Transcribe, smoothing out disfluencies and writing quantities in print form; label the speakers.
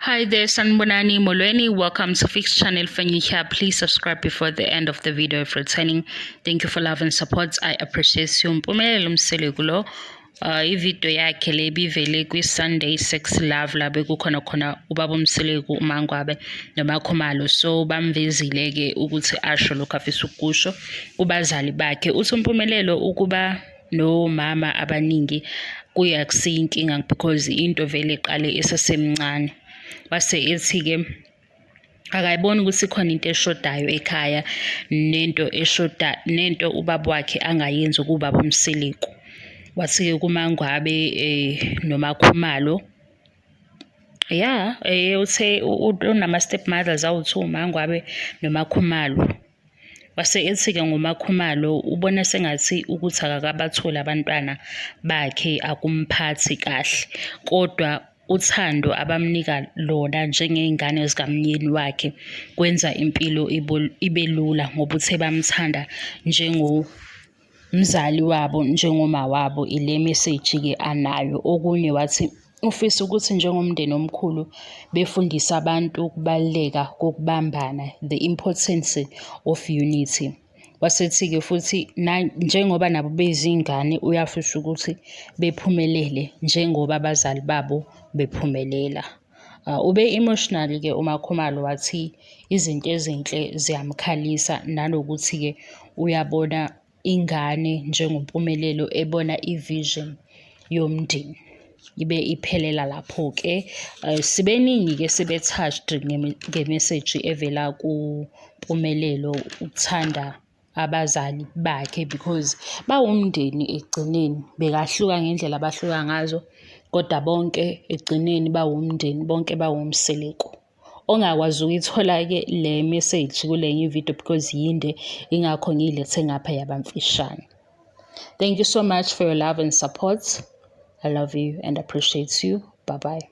Speaker 1: Hi there, Sanibonani Molweni. Welcome to Fix Channel. If you're here, please subscribe before the end of the video if returning. Thank you for love and support. I appreciate you. Mpumelelo Mseleku lo ividiyo yakhe le ibivele kwi-Sunday Sex Love la bekukhona khona ubaba uMseleku, uMangwabe noMakhumalo. So bamvezile-ke ukuthi asho lokhu afisa ukukusho kubazali bakhe. Uthi uMpumelelo ukuba nomama abaningi kuye akusiyo inkinga because into vele iqale esesemncane. Wase ethi-ke akayiboni ukuthi ikhona into eshodayo ekhaya nento eshoda nento ubaba wakhe angayenzi ukubaba uMseleku. Wathi-ke kuMangwabe noMakhumalo, ya, uthe unama-step mothers awu-two, uMangwabe noMakhumalo. Wase ethi-ke ngoMakhumalo ubona sengathi ukuthi akakabatholi abantwana bakhe akumphathi kahle, kodwa uthando abamnika lona njengey'ngane zikamyeni wakhe kwenza impilo ibe lula ngoba uthe bamthanda njengomzali wabo, njengoma wabo. Ile message-ke anayo. Okunye wathi ufisa ukuthi njengomndeni omkhulu befundise abantu ukubaluleka kokubambana, the importance of unity. Wasethi-ke futhi njengoba nabo bezingane uyafisa ukuthi bephumelele njengoba abazali babo bephumelela. Ube emotional-ke uMakhumalo, wathi izinto ezinhle ziyamkhalisa nanokuthi-ke uyabona ingane njengoMpumelelo ebona i-vision yomndeni. Ibe iphelela lapho-ke. Sibeningi-ke sibe touched nge-message evela kuMpumelelo ukuthanda abazali bakhe because bawumndeni ekugcineni. Bengahluka ngendlela abahluka ngazo, kodwa bonke ekugcineni bawumndeni, bonke bawuMseleku. Ongakwazi ukuyithola-ke le message kule video because yinde, ingakho ngiyilethe ngapha yaba mfishane. Thank you so much for your love and support. I love you and appreciate you. Bye bye.